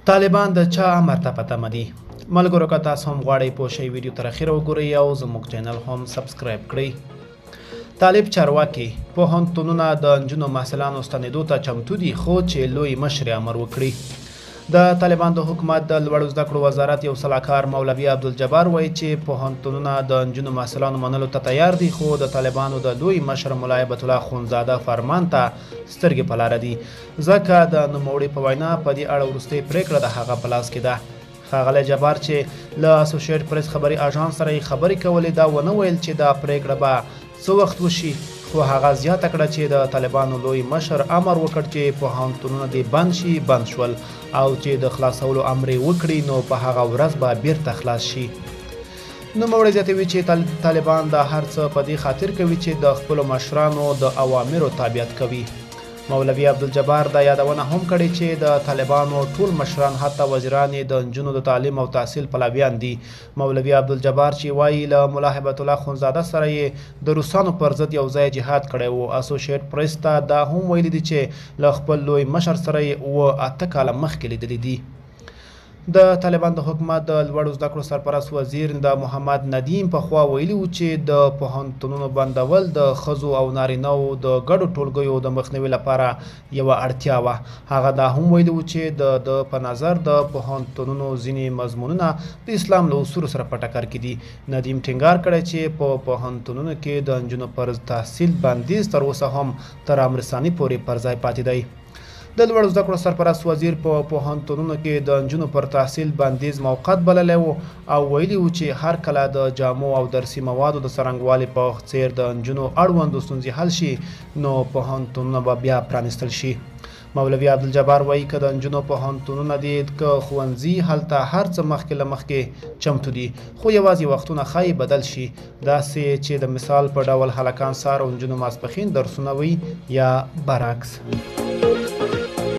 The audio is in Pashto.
طالبان د چا امر ته په تمه دي؟ ملګرو که تاسو هم غواړئ پوه شئ، ویډیو تر اخره وګورئ او زموږ چینل هم سبسکرایب کړئ. طالب چارواکي: پوهنتونونه د نجونو محصلانو ستنېدو ته چمتو دي، خو چې لوی مشر امر وکړي. د طالبان د حکومت د لوړو زده کړو وزارت یو سلاکار مولوي عبدالجبار وایي چې پوهنتونونه د نجونو محصلانو منلو ته تیار دي، خو د طالبانو د لوی مشر ملا هبت الله اخوندزاده فرمان ته سترګې په لاره دي، ځکه د نوموړي په وینا په دې اړه وروستۍ پرېکړه د هغه په لاس کې ده. ښاغلی جبار چې له اسوشیټ پریس خبري اژانس سره یې خبرې کولې، دا ونه ویل چې دا پرېکړه به څه وخت وشي، خو هغه زیاته کړه چې د طالبانو لوی مشر امر وکړ چې پوهنتونونه دې بند شي، بند شول، او چې د خلاصولو امر یې وکړي نو په هغه ورځ به بیرته خلاص شي. نوموړی زیاتوي چې طالبان دا هر څه په دې خاطر کوي چې د خپلو مشرانو د اوامرو تابعیت کوي. مولوي عبدالجبار دا یادونه هم کړې چې د طالبانو ټول مشران، حتی وزیران یې، د نجونو د تعلیم او تحصیل پلویان دي. مولوي عبدالجبار چې وایي له ملا هبت الله اخوندزاده سره یې د روسانو پر ضد یو ځای جهاد کړی و، اسوشیټ پریس ته دا هم ویلي دي چې له خپل لوی مشر سره یې 7-8 کاله مخکې لیدلي دي. د طالبان د حکومت د لوړو زده کړو سرپرست وزیر د محمد ندیم پخوا ویلي وو چې د پوهنتونونو بندول د ښځو او نارینهو د ګډو ټولګیو د مخنیوي لپاره یوه اړتیا وه. هغه دا هم ویلي وو چې د ده په نظر د پوهنتونونو ځینې مضمونونه د اسلام له اصولو سره په ټکر کې دي. ندیم ټینګار کړی چې په پوهنتونونو کې د نجونو پر تحصیل بندیز تر اوسه هم تر امر ثاني پورې پر ځای پاتې دی. د لوړو زده کړو سرپرست وزیر په پوهنتونونو کې د نجونو پر تحصیل بندیز موقت بللی و او ویلي وو چې هر کله د جامو او درسي موادو د څرنګوالي په څېر د نجونو اړوندو ستونزې حل شي نو پوهنتونونه به بیا پرانیستل شي. مولوي عبدالجبار وایي که د نجونو پوهنتونونه دي که ښوونځي، هلته هر څه مخکې له مخکې چمتو دي، خو یوازې وختونه ښایي بدل شي، داسې چې د مثال په ډول هلکان سهار او نجونو ماسپښین درسونه وي یا برعکس.